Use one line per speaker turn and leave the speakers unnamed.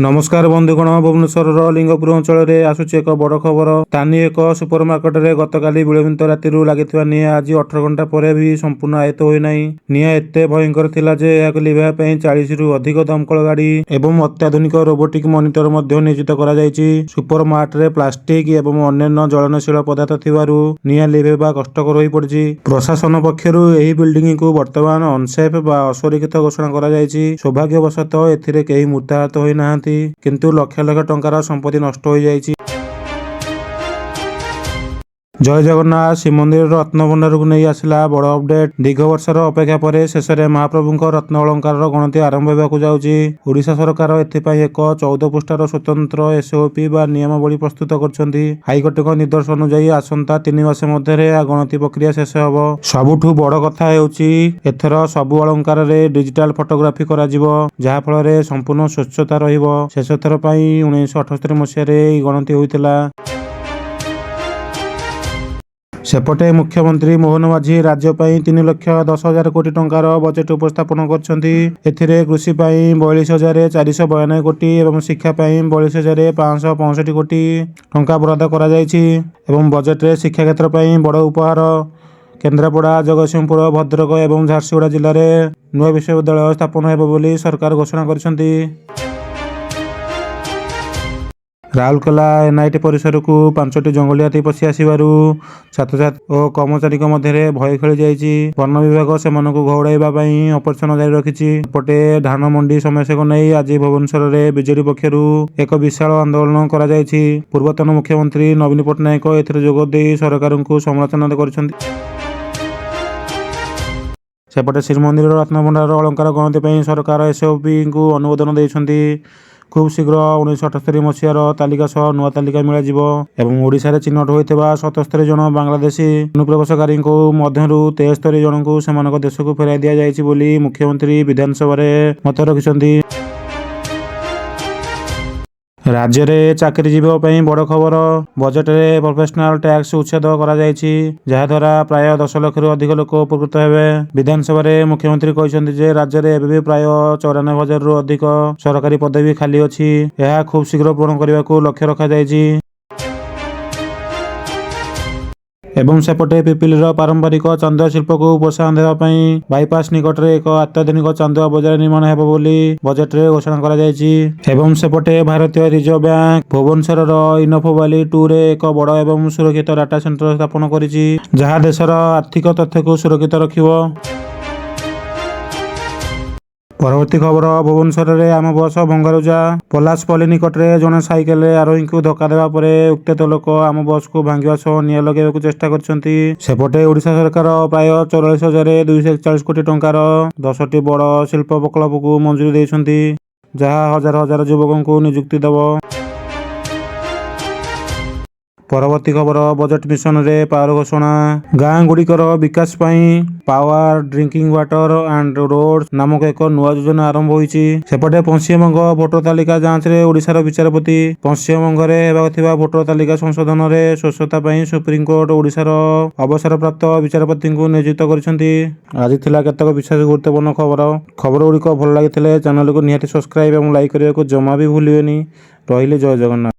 ନମସ୍କାର ବନ୍ଧୁଗଣ। ଭୁବନେଶ୍ୱରର ଲିଙ୍ଗପୁର ଅଞ୍ଚଳରେ ଆସୁଛି ଏକ ବଡ଼ ଖବର। ସ୍ଥାନୀୟ ଏକ ସୁପର ମାର୍କେଟରେ ଗତକାଲି ବିଳମ୍ବିତ ରାତିରୁ ଲାଗିଥିବା ନିଆଁ ଆଜି 18 ଘଣ୍ଟା ପରେ ବି ସମ୍ପୂର୍ଣ୍ଣ ଆୟତ୍ତ ହୋଇନାହିଁ। ନିଆଁ ଏତେ ଭୟଙ୍କର ଥିଲା ଯେ ଏହାକୁ ଲିଭାଇବା ପାଇଁ 40ରୁ ଅଧିକ ଦମକଳ ଗାଡ଼ି ଏବଂ ଅତ୍ୟାଧୁନିକ ରୋବୋଟିକ୍ ମନିଟର ମଧ୍ୟ ନିୟୋଜିତ କରାଯାଇଛି। ସୁପର ମାର୍ଟରେ ପ୍ଲାଷ୍ଟିକ ଏବଂ ଅନ୍ୟାନ୍ୟ ଜ୍ୱଳନଶୀଳ ପଦାର୍ଥ ଥିବାରୁ ନିଆଁ ଲିଭାଇବା କଷ୍ଟକର ହୋଇପଡ଼ିଛି। ପ୍ରଶାସନ ପକ୍ଷରୁ ଏହି ବିଲ୍ଡିଂକୁ ବର୍ତ୍ତମାନ ଅନସେଫ୍ ବା ଅସୁରକ୍ଷିତ ଘୋଷଣା କରାଯାଇଛି। ସୌଭାଗ୍ୟବଶତଃ ଏଥିରେ କେହି ମୃତାହତ ହୋଇନାହାନ୍ତି, କିନ୍ତୁ ଲକ୍ଷ ଲକ୍ଷ ଟଙ୍କାର ସମ୍ପତ୍ତି ନଷ୍ଟ ହୋଇଯାଇଛି। ଜୟ ଜଗନ୍ନାଥ। ଶ୍ରୀମନ୍ଦିରର ରତ୍ନଭଣ୍ଡାରକୁ ନେଇ ଆସିଲା ବଡ଼ ଅପଡେଟ୍। ଦୀର୍ଘ ବର୍ଷର ଅପେକ୍ଷା ପରେ ଶେଷରେ ମହାପ୍ରଭୁଙ୍କ ରତ୍ନ ଅଳଙ୍କାରର ଗଣତି ଆରମ୍ଭ ହେବାକୁ ଯାଉଛି। ଓଡ଼ିଶା ସରକାର ଏଥିପାଇଁ ଏକ 14 ପୃଷ୍ଠାର ସ୍ୱତନ୍ତ୍ର ଏସଓପି ବା ନିୟମାବଳୀ ପ୍ରସ୍ତୁତ କରିଛନ୍ତି। ହାଇକୋର୍ଟଙ୍କ ନିର୍ଦ୍ଦେଶ ଅନୁଯାୟୀ ଆସନ୍ତା 3 ମାସ ମଧ୍ୟରେ ଏହା ଗଣତି ପ୍ରକ୍ରିୟା ଶେଷ ହେବ। ସବୁଠୁ ବଡ଼ କଥା ହେଉଛି, ଏଥର ସବୁ ଅଳଙ୍କାରରେ ଡିଜିଟାଲ ଫଟୋଗ୍ରାଫି କରାଯିବ, ଯାହାଫଳରେ ସମ୍ପୂର୍ଣ୍ଣ ସ୍ୱଚ୍ଛତା ରହିବ। ଶେଷ ଥର ପାଇଁ 1978 ମସିହାରେ ଏହି ଗଣତି ହୋଇଥିଲା। ସେପଟେ ମୁଖ୍ୟମନ୍ତ୍ରୀ ମୋହନ ମାଝୀ ରାଜ୍ୟ ପାଇଁ 3,10,000 କୋଟି ଟଙ୍କାର ବଜେଟ୍ ଉପସ୍ଥାପନ କରିଛନ୍ତି। ଏଥିରେ କୃଷି ପାଇଁ 42,492 କୋଟି ଏବଂ ଶିକ୍ଷା ପାଇଁ 42,565 କୋଟି ଟଙ୍କା ବରାଦ କରାଯାଇଛି। ଏବଂ ବଜେଟରେ ଶିକ୍ଷା କ୍ଷେତ୍ର ପାଇଁ ବଡ଼ ଉପହାର। କେନ୍ଦ୍ରାପଡ଼ା, ଜଗତସିଂହପୁର, ଭଦ୍ରକ ଏବଂ ଝାରସୁଗୁଡ଼ା ଜିଲ୍ଲାରେ ନୂଆ ବିଶ୍ୱବିଦ୍ୟାଳୟ ସ୍ଥାପନ ହେବ ବୋଲି ସରକାର ଘୋଷଣା କରିଛନ୍ତି। ରାଉରକେଲା ଏନ୍ଆଇଟି ପରିସରକୁ ପାଞ୍ଚଟି ଜଙ୍ଗଲୀ ହାତୀ ପଶି ଆସିବାରୁ ଛାତ୍ରଛାତ୍ରୀ ଓ କର୍ମଚାରୀଙ୍କ ମଧ୍ୟରେ ଭୟ ଖେଳିଯାଇଛି। ବନ ବିଭାଗ ସେମାନଙ୍କୁ ଘଉଡ଼ାଇବା ପାଇଁ ଅପରେସନ ଜାରି ରଖିଛି। ଏପଟେ ଧାନ ମଣ୍ଡି ସମସ୍ୟାକୁ ନେଇ ଆଜି ଭୁବନେଶ୍ୱରରେ ବିଜେଡି ପକ୍ଷରୁ ଏକ ବିଶାଳ ଆନ୍ଦୋଳନ କରାଯାଇଛି। ପୂର୍ବତନ ମୁଖ୍ୟମନ୍ତ୍ରୀ ନବୀନ ପଟ୍ଟନାୟକ ଏଥିରେ ଯୋଗ ଦେଇ ସରକାରଙ୍କୁ ସମାଲୋଚନା କରିଛନ୍ତି। ସେପଟେ ଶ୍ରୀମନ୍ଦିର ରତ୍ନଭଣ୍ଡାରର ଅଳଙ୍କାର ଗଣତି ପାଇଁ ସରକାର ଏସଓପିକୁ ଅନୁମୋଦନ ଦେଇଛନ୍ତି। ଖୁବ୍ ଶୀଘ୍ର 1978 ମସିହାର ତାଲିକା ସହ ନୂଆ ତାଲିକା ମିଳାଯିବ। ଏବଂ ଓଡ଼ିଶାରେ ଚିହ୍ନଟ ହୋଇଥିବା 77 ଜଣ ବାଂଲାଦେଶୀ ଅନୁପ୍ରବେଶକାରୀଙ୍କ ମଧ୍ୟରୁ 73 ଜଣଙ୍କୁ ସେମାନଙ୍କ ଦେଶକୁ ଫେରାଇ ଦିଆଯାଇଛି ବୋଲି ମୁଖ୍ୟମନ୍ତ୍ରୀ ବିଧାନସଭାରେ ମତ ରଖିଛନ୍ତି। ରାଜ୍ୟରେ ଚାକିରିଜୀବୀଙ୍କ ପାଇଁ ବଡ଼ ଖବର। ବଜେଟରେ ପ୍ରଫେସନାଲ ଟ୍ୟାକ୍ସ ଉଚ୍ଛେଦ କରାଯାଇଛି, ଯାହାଦ୍ୱାରା ପ୍ରାୟ 10 ଲକ୍ଷରୁ ଅଧିକ ଲୋକ ଉପକୃତ ହେବେ। ବିଧାନସଭାରେ ମୁଖ୍ୟମନ୍ତ୍ରୀ କହିଛନ୍ତି ଯେ ରାଜ୍ୟରେ ଏବେ ବି ପ୍ରାୟ 94 ହଜାରରୁ ଅଧିକ ସରକାରୀ ପଦବୀ ଖାଲି ଅଛି। ଏହା ଖୁବ୍ ଶୀଘ୍ର ପୂରଣ କରିବାକୁ ଲକ୍ଷ୍ୟ ରଖାଯାଇଛି। ଏବଂ ସେପଟେ ପିପିଲିର ପାରମ୍ପରିକ ଚାନ୍ଦୁଆ ଶିଳ୍ପକୁ ପ୍ରୋତ୍ସାହନ ଦେବା ପାଇଁ ବାଇପାସ୍ ନିକଟରେ ଏକ ଅତ୍ୟାଧୁନିକ ଚାନ୍ଦୁଆ ବଜାର ନିର୍ମାଣ ହେବ ବୋଲି ବଜେଟରେ ଘୋଷଣା କରାଯାଇଛି। ଏବଂ ସେପଟେ ଭାରତୀୟ ରିଜର୍ଭ ବ୍ୟାଙ୍କ ଭୁବନେଶ୍ୱରର ଇନଫୋଭାଲି 2ରେ ଏକ ବଡ଼ ଏବଂ ସୁରକ୍ଷିତ ଡାଟା ସେଣ୍ଟର ସ୍ଥାପନ କରିଛି, ଯାହା ଦେଶର ଆର୍ଥିକ ତଥ୍ୟକୁ ସୁରକ୍ଷିତ ରଖିବ। ପରବର୍ତ୍ତୀ ଖବର, ଭୁବନେଶ୍ୱରରେ ଆମ ବସ ଭଙ୍ଗାରୁଜା। ପଲାସପଲ୍ଲୀ ନିକଟରେ ଜଣେ ସାଇକେଲ ଆରୋହୀଙ୍କୁ ଧକ୍କା ଦେବା ପରେ ଉତ୍ତ୍ୟକ୍ତ ଲୋକ ଆମ ବସକୁ ଭାଙ୍ଗିବା ସହ ନିଆଁ ଲଗାଇବାକୁ ଚେଷ୍ଟା କରିଛନ୍ତି। ସେପଟେ ଓଡ଼ିଶା ସରକାର ପ୍ରାୟ 44,241 କୋଟି ଟଙ୍କାର 10ଟି ବଡ଼ ଶିଳ୍ପ ପ୍ରକଳ୍ପକୁ ମଞ୍ଜୁରୀ ଦେଇଛନ୍ତି, ଯାହା ହଜାର ହଜାର ଯୁବକଙ୍କୁ ନିଯୁକ୍ତି ଦେବ। ପରବର୍ତ୍ତୀ ଖବର, ବଜେଟ୍ ମିଶନରେ ପାୱାର ଘୋଷଣା। ଗାଁ ଗୁଡ଼ିକର ବିକାଶ ପାଇଁ Power, Drinking Water and Road ନାମକ ଏକ ନୂଆ ଯୋଜନା ଆରମ୍ଭ ହୋଇଛି। ସେପଟେ ପଶ୍ଚିମବଙ୍ଗ ଭୋଟର ତାଲିକା ଯାଞ୍ଚରେ ଓଡ଼ିଶାର ବିଚାରପତି। ପଶ୍ଚିମବଙ୍ଗରେ ହେବାକୁ ଥିବା ଭୋଟର ତାଲିକା ସଂଶୋଧନରେ ସ୍ୱଚ୍ଛତା ପାଇଁ ସୁପ୍ରିମକୋର୍ଟ ଓଡ଼ିଶାର ଅବସରପ୍ରାପ୍ତ ବିଚାରପତିଙ୍କୁ ନିଯୁକ୍ତ କରିଛନ୍ତି। ଆଜି ଥିଲା କେତେକ ବିଶେଷ ଗୁରୁତ୍ୱପୂର୍ଣ୍ଣ ଖବର। ଖବର ଗୁଡ଼ିକ ଭଲ ଲାଗିଥିଲେ ଚ୍ୟାନେଲକୁ ନିହାତି ସବସ୍କ୍ରାଇବ୍ ଏବଂ ଲାଇକ୍ କରିବାକୁ ଜମା ବି ଭୁଲିବେନି। ରହିଲି, ଜୟ ଜଗନ୍ନାଥ।